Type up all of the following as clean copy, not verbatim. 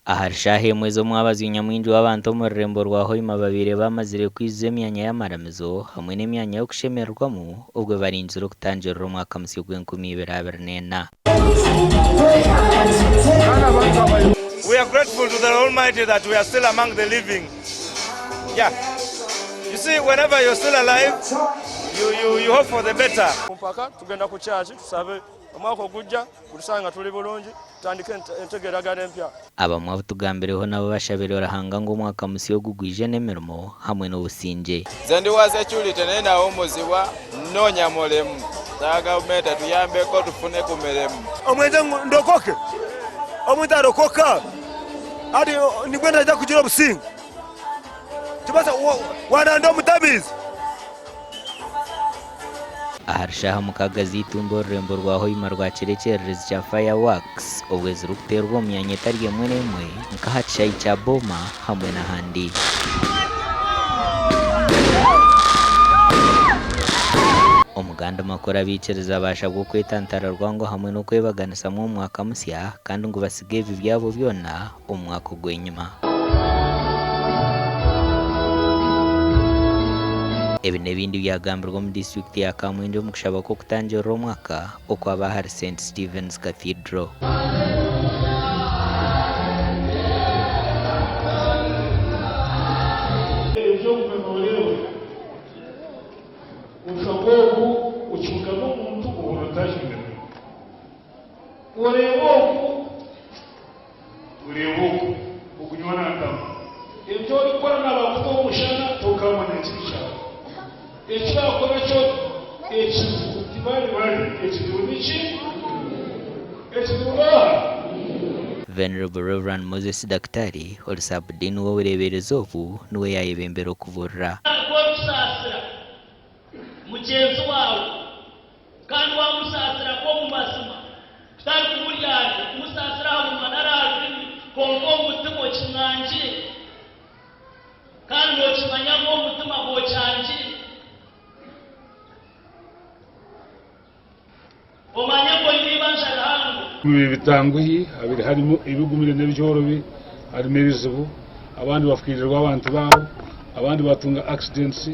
Ahari shaaha emwe z'omwabazyo nyamwingi w'abantu omu rurembo rwa Hoima babaire bamazire kwijuza emyanya y'amaramizo hamwe n'emyanya y'okushemererwamu obwo baringizire okutangirira omwaka musya ogw'enkumiibiri abiri n'ena. We are grateful to the Almighty that we are still among the living. Yeah. You see, whenever you're still alive, you, you, you hope for the better. Mpaka tugenda ku kyaki tusabe omwaka ogujja gutusanga tuli bulungi tutandike entegeragana empya. Abamwe abu tugambireho nabo bashabire Ruhanga ngu omwaka musya ogu gwije n'emirimo hamwe n'obusingye. Nze ndi wa security naye nawumuzibwa nnoonya mulimu nsaba gavumenti etuyambeko tufune ku mirimu. Omwenda ngu ndokoke, omuntu arokoka ati nibwo ndaija kugira obusinge. Tibaasa waaba ndi omutamiizi. Ahari shaaha mukaaga z'eitumbi orurembo rwa Hoima rwakira ekyererezi kya Fireworks obwo ezirikuteerwa omu myanya etari emwe n'emwe nk'aha kishaayi kya Boma hamwe n'ahandi. Omu gandi makuru abaikiriza baashabwa okwetantara rwango hamwe n'okwebaganisamu omu mwaka musya kandi ngu basige ebibi byabo byona omu mwaka ogw'enyima. Ebi n'ebindi byagambirwe omu disiturikiti ya Kamwengye omu kushaba kw'okutangirira omwaka okwaba ahari St Stephen's Cathedral. Eby'okuba nooreeba, oshusha nk'ogu okibugana omuntu ohurira otaashemererwa. Oreeba ogu, oreeba ogu, ogu nyowe nantama. Ebi orikukora naaba akuta omu mushana, tokaamanya kibi kyawe. Eki waakora kyona, ekizibu tibari bari, ekizibu niki? Ekizibu n'oha? Venerable Rev. Moses Daktari, ori Saabudiini w'obureeberezi obu, niwe yaayebembera okubuurira. Ku orikusaasira mugyenzi waawe, Kandi waamusaasira kwo omu mazima, kutari kumuryarya, kumusaasira aha munwa nari aha rurimi, kwonka omu mutima okimwangire, kandi nookimanya ngu omu mutima gwe okyangire, omanye ngu oine eibanja rihango. Ebi bitanguhi habire harimu ebigumire n'ebyorobi, harimu ebizibu, abandi bafiirirwe abantu baabo, abandi batunga accidents,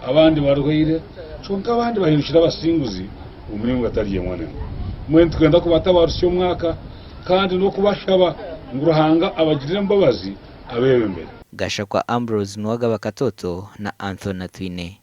abandi barwaire, kyonka abandi bahindukire abasinguzi omu miringo etari emwe n'emwe. Mbwenu nitwenda kubatabarutsya omwaka kandi n'okubashaba ngu Ruhanga abagirire embabazi abeebembere. Gashakwa Ambrose Nuwagaba Katoto na Anthony Atwine.